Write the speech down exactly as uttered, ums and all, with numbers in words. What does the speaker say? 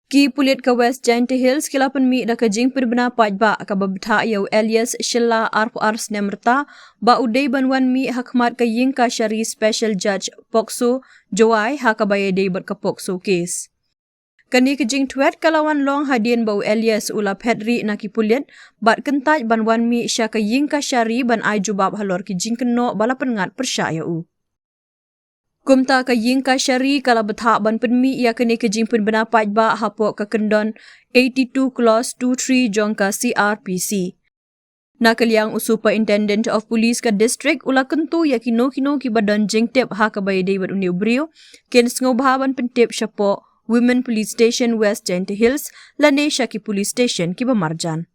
Ki pulit ka West Jaintia Hills ki la pynmih da ka jingpynbna paidbah kaba bthah ïa u Elias Shylla, arphew ar snem rta, ba u dei ban wan mih ha khmat ka Ïingkashari Special Judge POCSO, Jowai, ha kaba ïadei bad ka POCSO case. Kane ka jingthwet ka la wan long hadien ba u Elias u la phet rieh na ki pulit bad kyntait ban wan mih sha ka Ïingkashari ban ai jubab halor ki jingkynnoh ba la pynngat pyrshah ïa u. Kumta ka Ïingkashari ka la bthah ban pynmih ïa kane ka jingpynbna paidbah hapoh ka kyndon eighty-two clause two three jong ka C R P C. Na ka liang u Superintendent of Police ka district u la kyntu ïa kino kino kiba don jingtip ha kaba ïadei bad une u briew, kin sngewbha ban pyntip shapoh Women Police Station West Jaintia Hills lane sha ki police station kiba marjan.